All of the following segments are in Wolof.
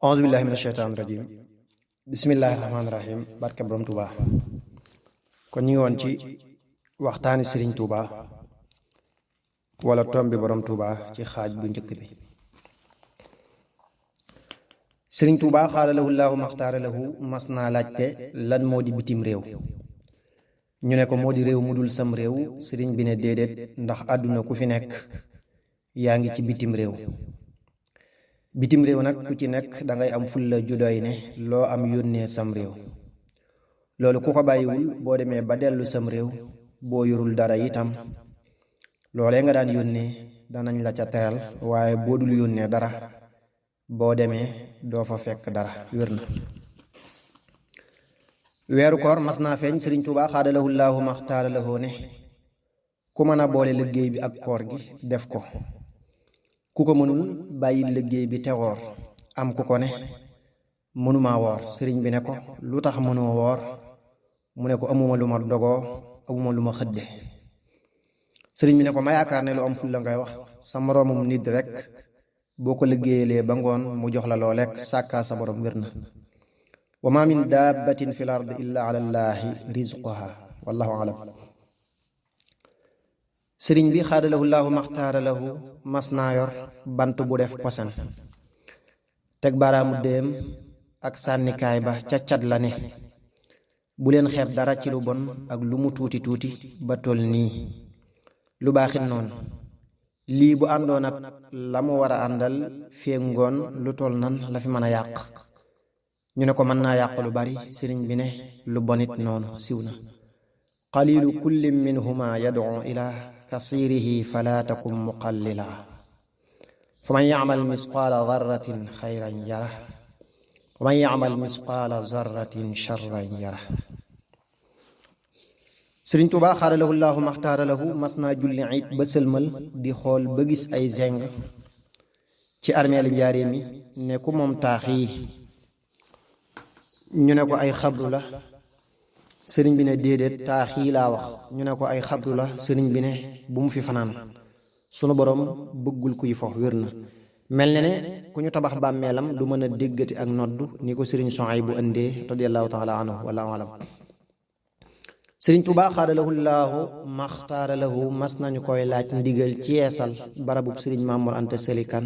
auzu billahi mina shaytaani rajim bismillahi rahmaani rahim barke borom Touba. kon ñu ngi woon ci waxtaani Serigne Touba wala tombi borom Touba ci xaaj bu njëkk bi. Serigne Touba xaalalahu llaahu maxtaara lahu mas naa laajte lan moo di bitim réew. ñu ne ko moo di réew mu dul sam réew. Serigne bi ne déedéet, ndax àdduna ku fi nekk yaa ngi ci bitim réew. bitim réew nag ku ci nekk dangay am fulla ju doy ne loo am yónnee sam réew. loolu ku ko bàyyiwul boo demee ba dellu sam réew boo yorul dara itam loolee nga daan yónnee danañ la ca teral, waaye boo dul yónnee dara boo demee doo fa fekk dara. wér na. weeru koor mas naa feeñ. Sëriñ Tuubaa xaadalahu llaahu maxtaara lahu ne ku mën a boole liggéey bi ak koor gi def ko, ku ko mënul bàyyi liggéey bi te woor. am ku ko ne mënumaa woor. sëriñ bi ne ko lu tax mënoo woor? mu ne ko amuma lu ma dogoo, amuma lu ma xëdde. sëriñ bi ne ko ma yaakaar ne lu am ful la ngay wax. sa moroomum nit rek boo ko liggéeyalee ba ngoon mu jox la loo lekk sàkkaa sa borom. wér na. wa ma min dabbatin fil ardi illa ala llaahi rizquha wallahu alam. sëriñ bi xaadalahu llaahu maxtaara lahu mas naa yor bant bu def posen, teg baaraamu déem ak sànnikaay ba ca cat la ne bu leen xeeb dara ci lu bon ak lu mu tuuti tuuti ba toll nii. lu baaxit noonu. lii bu àndoon ak la mu war a àndal fee ngoon lu toll nan la fi mën a yàq. ñu ne ko mën naa yàq lu bari. sëriñ bi ne lu bonit noonu siw na. qalilu kulli minhuma yad'u ila kasirihi fala takum muqallila fa man ya'mal misqaala darratin xayran yara wa man ya'mal misqaala zarratin charran yara. Sëriñ Tuubaa xaadalahu llaahu maxtaara lahu mas naa julli iid ba sëlmal di xool ba gis ay zeng ci armeeli njaaréem mi ne ku moom taax yi. ñu ne ko ay xabru la. sëriñ bi ne déedéet, taax yi laa wax. ñu ne ko ay xabru la. sëriñ bi ne bu mu fi fanaan, sunu borom bëggul kuy fo. wér na. mel ne ne ku ñu tabax bàmmeelam du mën a déggati ak noddu ni ko sëriñ Suhaybu bu indee radiyallahu taala anhu wallahu alam. sëriñ Tuubaa xaadalahu llaahu maxtaara lahu mas nañu koy laaj ndigal ci yeesal barabub sëriñ Maamor Anta Sali Kan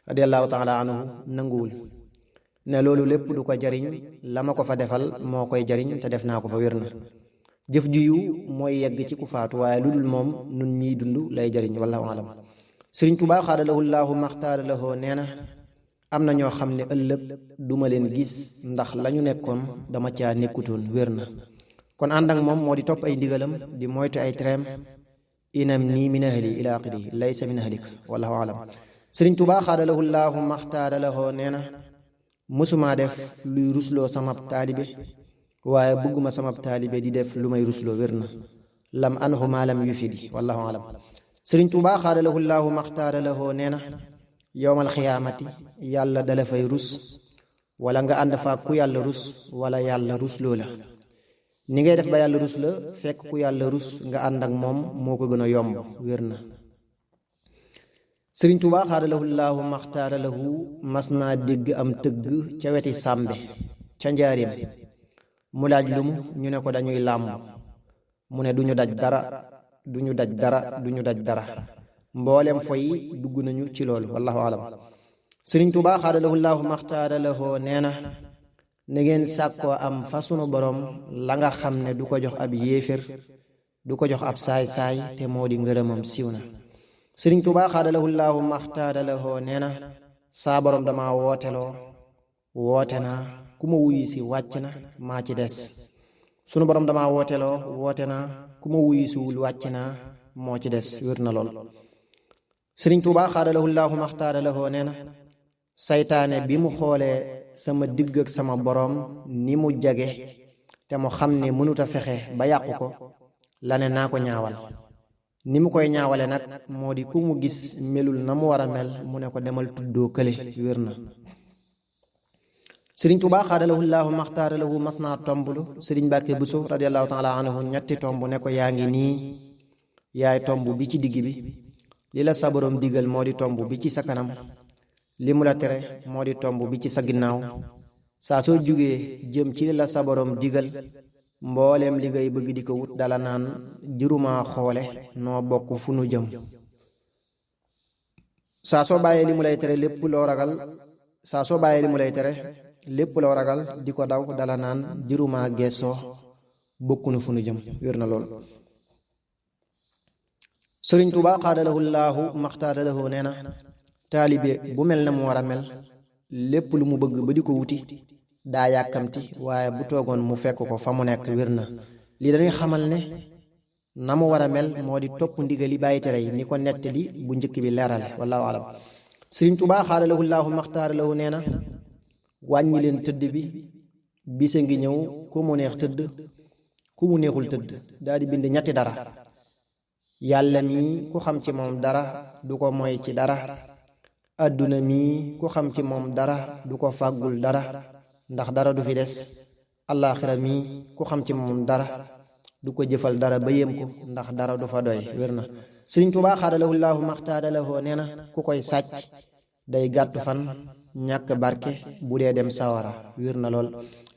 radiyallahu taala anhu. nanguwul ne loolu lépp du ko jariñ, la ma ko fa defal moo koy jariñ te def naa ko fa. wér na. jëf ju yiw mooy yegg ci ku faatu, waaye lu dul moom nun ñiy dund lay jariñ wallahu alam. sëriñ Tuubaa xaadalahu llaahu maxtaara lahu nee na am na ñoo xam ne ëllëg duma leen gis ndax lañu nekkoon dama caa nekkutoon. wér na. kon ànd ak moom moo di topp ay ndigalam di moytu ay tereem. inam nii min ahli ila aqidi laysa min ahlik wallahu alam. sëriñ Tuubaa xaadalahu llaahu maxtaara lahu nee na mësumaa def luy rusloo samab taalibe, waaye bëgguma samab taalibe di def lu may rusloo. wér na. lam anhu maa lam yufidi wallahu alam. sëriñ Tuubaa xaadalahu llaahu maxtaara lahu nee na yowmal xiyaamati yàlla dala fay rus, wala nga ànd fa ku yàlla rus, wala yàlla rusloo la. ni ngay def ba yàlla rus la fekk ku yàlla rus nga ànd ak moom moo ko gën a yomb. wér na. sëriñ Tuubaa xaadalahu llaahu maxtaara lahu mas naa dégg am tëgg ca weti sàmbe ca njaarim. mu laaj lu mu. ñu ne ko dañuy làmb. mu ne duñu daj dara, duñu daj dara, duñu daj dara. mboolem foy dugg nañu ci loolu wallahu alam. sëriñ Tuubaa xaadalahu llaahu maxtaara lahu nee na na ngeen sàkkoo am fa sunu borom la nga xam ne du ko jox ab yéefér, du ko jox ab saay-saay, te moo di ngërëmam. siw na. sëriñ Tuubaa xaadalahu llaahu maxtaara lahu nee na saa borom dama wooteloo, woote naa, ku ma wuyu si wàcc na, maa ci des. sunu borom dama wooteloo, woote naa, ku ma wuyu siwul wàcc naa, moo ci des. wér na lool. sëriñ Tuubaa xaadalahu llaahu maxtaara lahu nee na saytaane bi mu xoolee sama digg ak sama borom ni mu jage te mu xam ne mënut a fexe ba yàqu ko, la ne naa ko ñaawal. ni mu koy ñaawale nag moo di ku mu gis melul na mu war a mel mu ne ko demal tuddoo kële. wér na. sëriñ Tuubaa xaadalahu llaahu maxtaara lahu mas naa tomblu sëriñ Mbàkke Buso radiyallahu taala anhu ñetti tomb ne ko yaa ngi nii, yaay tomb bi ci digg bi, li la sa borom digal moo di tomb bi ci sa kanam, li mu la tere moo di tomb bi ci sa ginnaaw saa soo jugee jëm ci li la sa borom digal mbooleem li ngay bëgg di ko wut dala naan jëruma xoole noo bokk fu nu jëm. saa soo bàyyee li mu lay tere lépp loo ragal di ko daw dala naan jëruma geesoo bokkunu fu nu jëm. wér na lool. Sëriñ Tuubaa xaadalahu llaahu maxtaadalahu nee na taalibe bu mel na mu war a mel lépp lu mu bëgg ba di ko wuti daa yàkkamti waaye bu toogoon mu fekk ko fa mu nekk. wér na lii dañuy xamal ne na mu war a mel moo di topp ndigali bàyyi tere yi ni ko nettali bu njëkk bi leerale wallaahu alam. Sëriñ Tuubaa xaadalahu llaahu maxtaadalahu nee na wàññi leen tëdd bi bisa ngi ñëw ku mu neex tëdd ku mu neexul tëdd daal di bind ñetti dara. yàlla mii ku xam ci moom dara du ko moy ci dara. adduna mii ku xam ci moom dara du ko fàggul dara ndax dara du fi des. allaaxira mii ku xam ci moom dara du ko jëfal dara ba yem ko ndax dara du fa doy. wér na. Sëriñ Tuubaa xaadalahu llaahu maxtaadalahoo nee na ku koy sàcc day gàttu fan ñàkk barke bu dee dem sawara. wér na lool.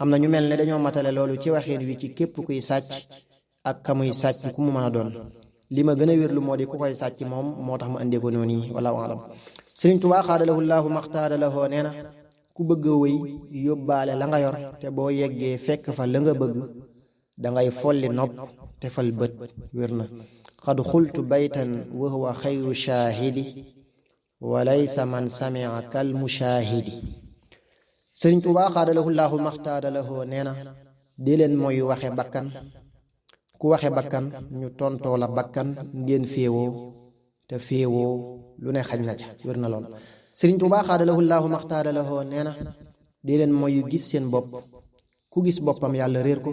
am na ñu mel ne dañoo matale loolu ci waxin wi ci képp kuy sàcc ak ka muy sàcc ku mu mën a doon. li ma gën a wérlu moo di ku koy sàcc moom moo tax ma indee ko noonu yi wallaahu alam. Sëriñ Tuubaa xaadalahu llaahu maxtaadalahoo nee na ku bëgg a wëy yóbbaale la nga yor te boo yeggee fekk fa la nga bëgg dangay folli nopp te fal bët. wér na. xad xultu baytan wa huwa xayru shaahidi wa laysa man samia kal mushaahidi. Sëriñ Tuubaa xaadalahu llaahu maxtaadalahoo nee na di leen mooy waxe bakkan ku waxe bakkan ñu tontoo la bakkan ngeen féewoo te féewoo lu ne xañ na ca. wér na lool. Sëriñ Tuubaa xaadalahu llaahu maxtaadalahoo nee na di leen mooy gis seen bopp ku gis boppam yàlla réer ko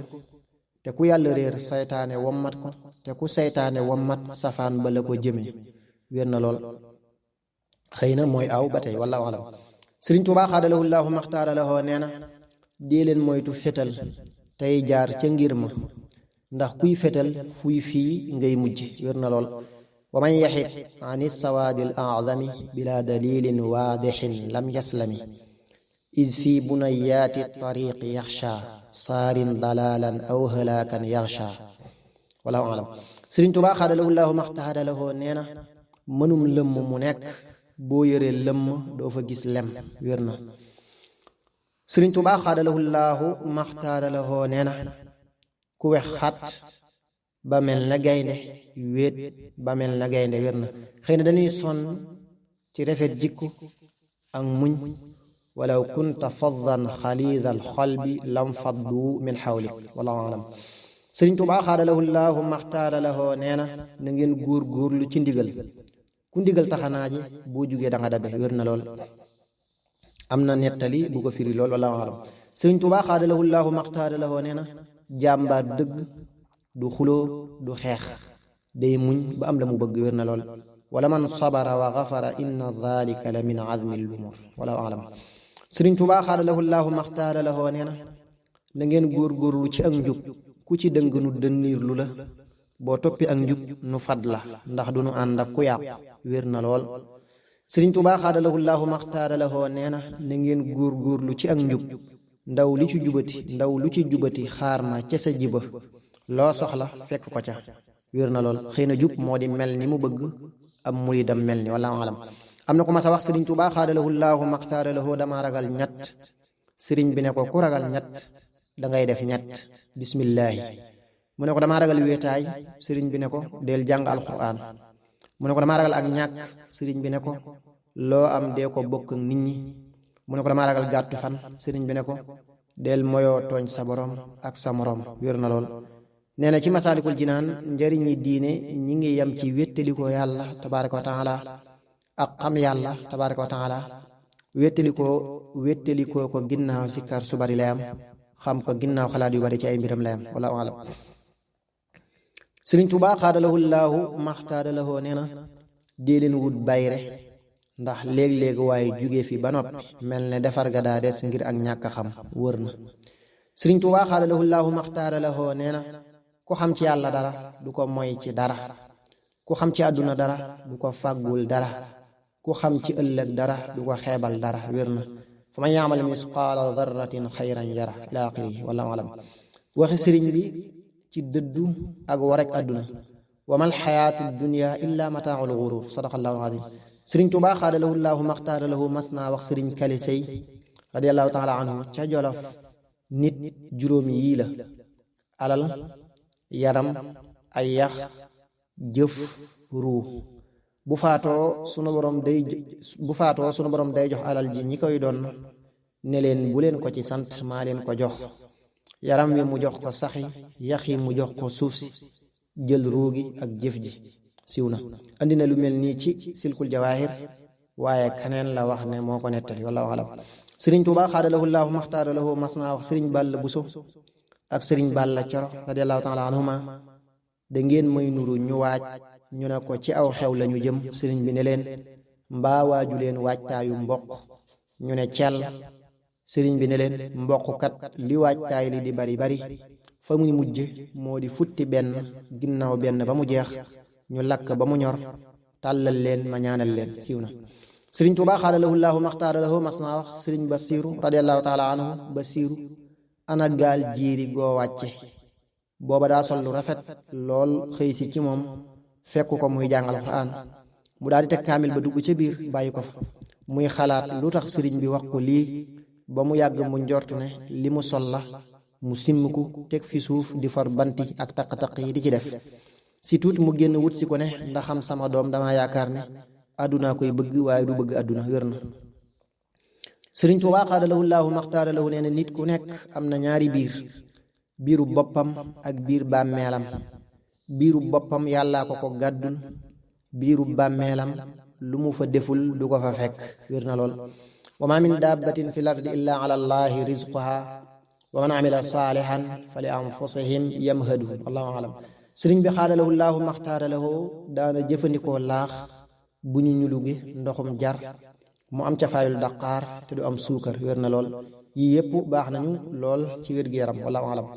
te ku yàlla réer saytaane wommat ko te ku saytaane wommat safaan ba la ko jëme. wér na lool. xëy na mooy aw ba tey wallaahu alam. Sëriñ Tuubaa xaadalahu llaahu maxtaadalahoo nee na di leen moytu fetal tey jaar ca ngir ma ndax kuy fetal fuy fii ngay mujj. wér na lool. wa man yaxid an sawaadil aadami bila dalilin waadixin lam yaslami is fii bunayaati tariqi yaxsha saarin dalalan aw halaakan yaxsha. wallaahu alam. Sëriñ Tuubaa xaadalahu llaahu maxtaadalahoo nee na mënum lëmm mu nekk boo yëree lëmm doo fa gis lem. wér na. Sëriñ Tuubaa xaadalahu llaahu maxtaadalahoo nee na ku wex xat ba mel na gaynde wéet ba mel na gaynde. wér na. xëy na dañuy sonn ci rafet jikku ak muñ walaw kunta faddan xaliidal xalbi lam faddu min xawlik wallaahu alam. Sëriñ Tuubaa xaadalahu llaahu maxtaadalahoo nee na na ngeen góor góorlu ci ndigal ku ndigal taxanaaji boo jugee da nga dabe. wér na lool. am na nettali bu ko firi lool wallaahu alam. Sëriñ Tuubaa xaadalahu llaahu maxtaadalahoo nee na jàmbaar dëgg du xuloo du xeex day muñ ba am la mu bëgg. wér na lool. wala man sabara wa gafara inna dhalika la min azmi lumur wallaahu alam. Sëriñ Tuubaa xaadalahu llaahu maxtaadalahoo nee na na ngeen góorgóorlu ci ak njub ku ci dëng nu dënniir lu la boo toppi ak njub nu fad la ndax du nu ànd ak ku yàqu. wér na lool. Sëriñ Tuubaa xaadalahu llaahu maxtaadalahoo nee na na ngeen góorgóorlu ci ak njub ndaw lu ci jubati xaar ma ca sa jiba loo soxla fekk ko ca. wér na lool. xëy na jub moo di mel ni mu bëgg am muridam mel ni wallaahu alam. am na ko ma sa wax Sëriñ Tuubaa xaadalahu llaahu maxtaadalahoo dama ragal ñett. sëriñ bi ne ko ku ragal ñett dangay def ñett bismillaahi. mu ne ko dama ragal wéetaay. sëriñ bi ne ko del jàng alquran. mu ne ko dama ragal ak ñàkk. sëriñ bi ne ko loo am dee ko bokk ak nit ñi. mu ne ko dama ragal gàttu fan. sëriñ bi ne ko del moyoo tooñ sa borom ak sa morom. wér na lool. nee na ci masaalikul jinaan njariñi diine ñi ngi yam ci wéttalikoo yàlla tabaaraka wa taala ak xam yàlla tabaaraka wa taala wéttalikoo ko ginnaaw sikkar su bari la yam xam ko ginnaaw xalaat yu bari ci ay mbiram la yam wallaahu alam. Sëriñ Tuubaa xaadalahu llaahu maxtaadalahoo nee na dee leen wut bayre ndax léeg-léeg waaye jóge fi ba noppi mel ne defar ga daa des ngir ak ñàkk xam. wër na. Sëriñ Tuubaa xaadalahu llaahu maxtaadalahoo nee na ku xam ci yàlla dara du ko moy ci dara ku xam ci àdduna dara du ko fàggul dara ku xam ci ëllëg dara du ko xeebal dara wér na fa man yaamal misqaala darratin xayran yara ila axiri wallahu alam waxi sëriñ bi ci dëddu ak warek àdduna wa mal xayaatu dunya illa mataaul gurur sadaqallahu alazim sëriñ Tuubaa xaadalahu llaahu maxtaara lahu mas naa wax sëriñ Kali Sey radiallahu taala anhu ca Jolof nit juróom yii la alal yaram ay yax jëf ruu bu faatoo sunu borom day jox alal ji ñi koy doon ne leen bu leen ko ci sant maa leen ko jox yaram wi mu jox ko saxi yax yi mu jox ko suuf si jël ruugi ak jëf ji siw na andi na lu mel nii ci silkul jawaahir waaye kaneen la wax ne moo ko nettali wallahu alam sëriñ Tuubaa xaadalahu llaahu maxtaara lahu mas naa wax sëriñ Balla Buso ak sëriñ Balla Coro radiallahu taala anhuma da ngeen may nuru ñu waaj ñu ne ko ci aw xew lañu jëm sëriñ bi ne leen mbaa waaju leen waajtaayu mboq ñu ne cell sëriñ bi ne leen mboqkat li waajtaay li di bari bari fa muy mujj moo di futti benn ginnaaw benn ba mu jeex ñu lakk ba mu ñor tàllal leen ma ñaanal leen siiw na sëriñ Tuubaa xaadalahu llaahu maxtaara lahu mas naa wax sëriñ Basiiru radiallahu taala anhu Basiiru ana gaal jiiri goo wàcce booba daa sol lu rafet lool xëy si ci moom fekk ko muy jàngal Alxuraan mu daal di teg kaamil ba dugg ca biir bàyyi ko fa muy xalaat lu tax sëriñ bi wax ko lii ba mu yàgg mu njortu ne li mu sol la mu simmiku teg fi suuf di far banti ak taq-taq yi di ci def si tuut mu génn wut si ko ne ndaxam sama doom dama yaakaar ne àdduna koy bëgg waaye du bëgg àdduna wér na sëriñ Tuubaa xaadalahu llaahu maxtaara lahu nee na nit ku nekk am na ñaari biiru boppam ak biir bàmmeelam biiru boppam yàllaa ko gàddul biiru bàmmeelam lu mu fa deful du ko fa fekk wér na lool wa ma min dabbatin fi l ardi illa ala allahi rizquha wa man amila saalihan fa li anfusihim yamhaduun wallahu alam sëriñ bi xaadalahu llaahu maxtaara lahu daana jëfandikoo laax bu ñu ñuluge ndoxum jar mu am ca faayul daqaar te du am suukar wér na lool yii yépp baax nañu lool ci wér-gi-yaram wallahu alam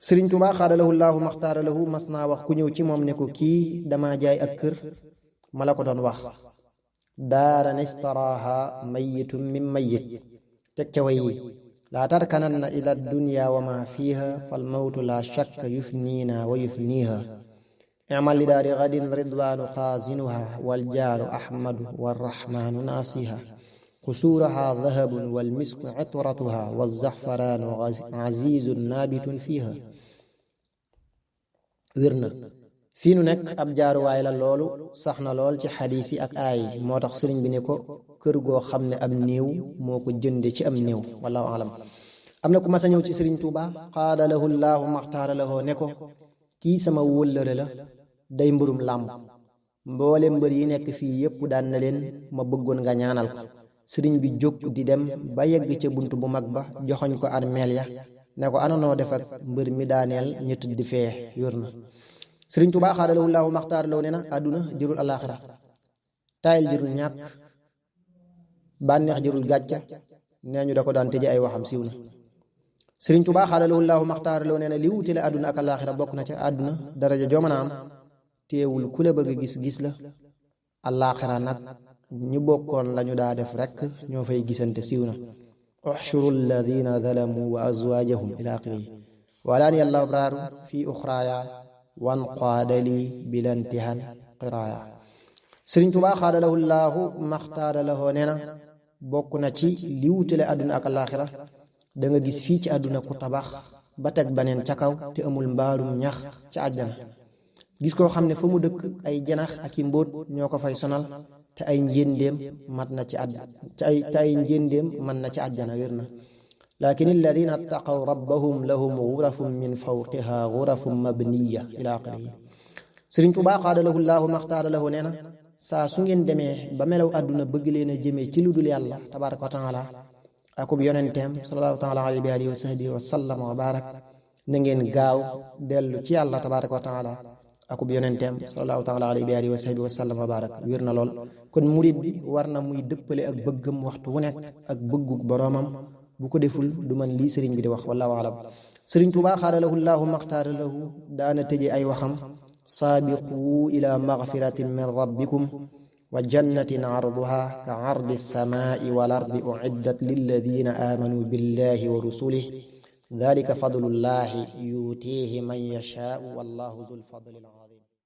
sëriñ Tuubaa xaadalahu llaahu maxtaara lahu mas naa wax ku ñëw ci moom ne ko kii dama jaay ak kër ma la ko doon wax daaran istaraaha mayitun min mayit teg ca way yi laa tarkananna ila dunya wa ma fiha fal mawtu la shakka yufniina wa yufniiha imal li daari gadin ridwaanu xaazinuha wal jaaru ahmadu warrahmaanu naasiha qusuuraha dahabun wal misku itratuha wal zaxfaraanu azizun naabitun fiiha wér na fii nu nekk ab jaaruwaay la loolu sax na lool ci xadiis yi ak aay moo tax sëriñ bi ne ko kër goo xam ne am néew moo ko jënde ci am néew wallahu alam am na ku mas a ñëw ci sëriñ Tuubaa xaadalahu llaahu maxtaara lahu ne ko kii sama wóllëre la day mbërum làmb mboole mbër yi nekk fii yépp daan na leen ma bëggoon nga ñaanal ko sëriñ bi jóg di dem ba yegg ca bunt bu mag ba joxoñ ko armeel ya ne ko ananoo def ak mbër mi daaneel ñu tëdd fee yor na sëriñ Tuubaa xaadalahu llaahu maxtaara lahu ne na àdduna jërul alaaxira taayil jërul ñàkk bànneex jërul gàcca nee ñu da ko daan tëje ay waxam siiw na sëriñ Tuubaa xaadalahu llaahu maxtaara lahu ne na li wutale àdduna ak alaaxira bokk na ca àdduna daraja joo mën a am teewul ku la bëgg gis la alaaxira nag ñu bokkoon lañu daa def rekk ñoo fay gisante siiw na uxshuru alladina zalamu wa azwaajahum ila axiri walaani allahu braaru fi uxraaya wan qaadali bilantihan qiraaya sëriñ Tuubaa xaadalahu llaahu maxtaara lahu nee na bokk na ci li wutale àdduna ak alaaxira da nga gis fii ci àdduna ku tabax ba teg baneen ca kaw te amul mbaarum ñax ca àjjana gis koo xam ne fa mu dëkk ay janax ak i mbóot ñoo ko fay sonal te ay njéendéem mat na ci man na ci àjjana wér na lakin alladina attaqaw rabbahum lahum gurafun min fawqiha gurafun mabniya ila axirihi sëriñ Tuubaa xaadalahu llaahu maxtaara lahu nee na saa su ngeen demee ba melaw àdduna bëgg leen a jëmee ci lu dul yàlla tabaraka wa taala akub yonenteem sallallahu taala alayhi wa alihi wa sahbihi wa sallam wa barak na ngeen gaaw dellu ci yàlla tabaraka wa taala akub yonenteem sallallahu taala alayhi wa alihi wa sahbihi wa sallam wa barak wér na lool kon murid bi war na muy dëppale ak bëggam waxtu wu nekk ak bëggug boroomam bu ko deful du man lii sëriñ bi di wax wallahu alam sëriñ Tuubaa xaadalahu llaahu maxtaara lahu daana tëje ay waxam saabiqu ila magfiratin min rabbikum wa jannatin arduha ka ardi samaai wal ardi uiddat lilladina amanu billahi wa rusulihi dalika fadlullahi yutihi man yashaau wallahu zul fadlil azim